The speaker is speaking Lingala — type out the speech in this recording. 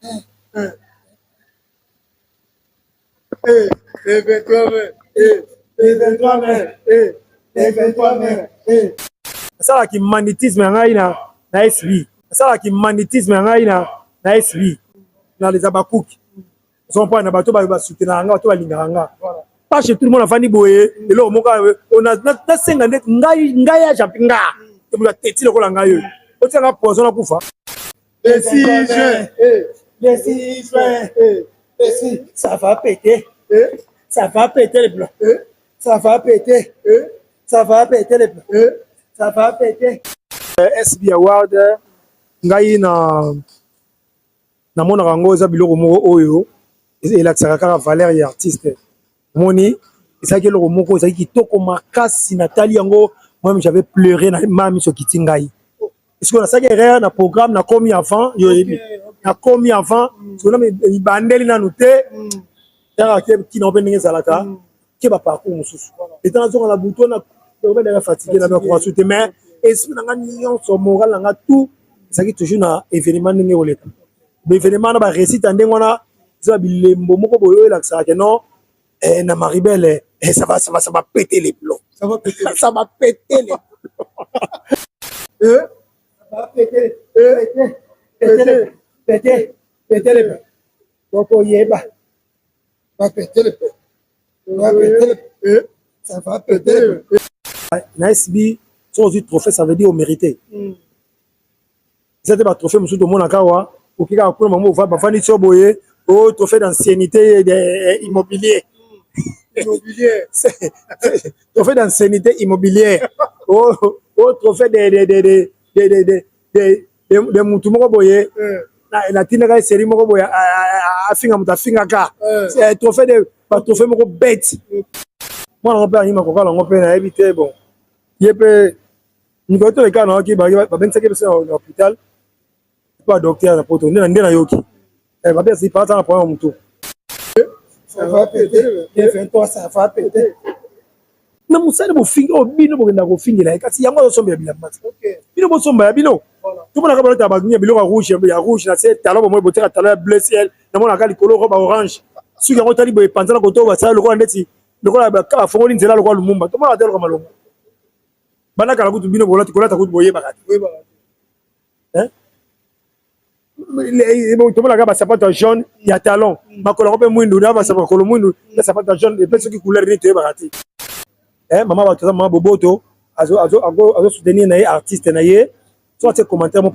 Le 23 mai, le 23 mai, le 23 mai. Nasalaka humanitisme ya ngai na SB, nasalaka humanitisme ya ngai na SB, na les abakuki ozompoa na bato basoutenaka nga, bato balingaka nga. Pas chez tout le monde. Afandi boye, eloko moko nasenga nde ngai, ngai ya jampi nga te, moto ateti lokola ngai oyo otianga poison, nakufa. Le 6 juin, le 6 juin, le 6, ça va péter, ça va péter les blancs, ça va péter, ça va péter les blancs, ça va péter. SB Award, ngai na namonaka yango eza biloko moko oyo elakisaka kaka valeur ya artiste. Omoni, ezalaki eloko moko ezalaki kitoko makasi. Natali yango, moi j'avais pleuré na ma miso ekiti ngai. Parce nasalaki erreur na programme, nakomi avant. Yo oyebi, nakomi avant, sikoyo mibandeli nanu te. Kaka kina mpe ndenge ezalaka ke baparcours mosusu eta, nazonga na butu wana obelaka fatigué na bakoka te, mais esprit na nga nyonso, moral na nga, tout ezalaki toujours na événement. Ndenge koleka baévénement na baréussite ya ndenge wana, eza bilembo moko boye oyo elakisaka ke non, na Maribel, ça va, ça va, ça va péter les plombs. Ça va péter. Ça va péter les plombs. Ça va péter, péter, péter, péter, péter les plombs. Bokoyeba. Va péter les plombs. Va péter les plombs. Ça va péter les plombs. Na SB, soki ozwi trophée, ça veut dire omérité. Eza te batrophée mosusu tomonaka awa, oki kaka kuna, bango bafandi ti boye o trophée d'ancienneté immobilier. Immobilier. Trophée d'ancienneté immobilière, o trophée de mutu moko boye natindaka eseri moko boye, afinga moto, afingaka trophée de batrophée moko bête. Mwana ngo mpe anyima kokala yango mpe nayebi te. Bon, ye mpe mikolo toleka, nayoki babengisaki biso na hôpital mpo ya docteur na poto nde nde nayoki babe azali paa na problème ya motu. Ça va péter. Le 23, ça va péter. Na mosali bofingi oyo bino bokendaka kofingela ye, kasi yango azosombela bilamba te. Bino bosomba ya bino, tomonaka balota bagunia biloko ya rouge, ya rouge na se, talon bomoi botiaka talon ya bleu ciel, namonaka likolo robe orange. Soki yango otali boye, epanzana koto, basala lokola ndeti lokola bafongoli nzela lokola Lumumba. Tomonaka te lokola malongo banda kala kutu bino bolati kolata kutu boyebaka te. Tomonaka basapato ya jaune ya talon, makolo yango mpe mwindu, na makolo mwindu na sapato ya jaune epe soki couleur nini toyebaka te. Mama bato aza mama boboto, azosoutenir na ye artiste na ye, so atie commentaire mo.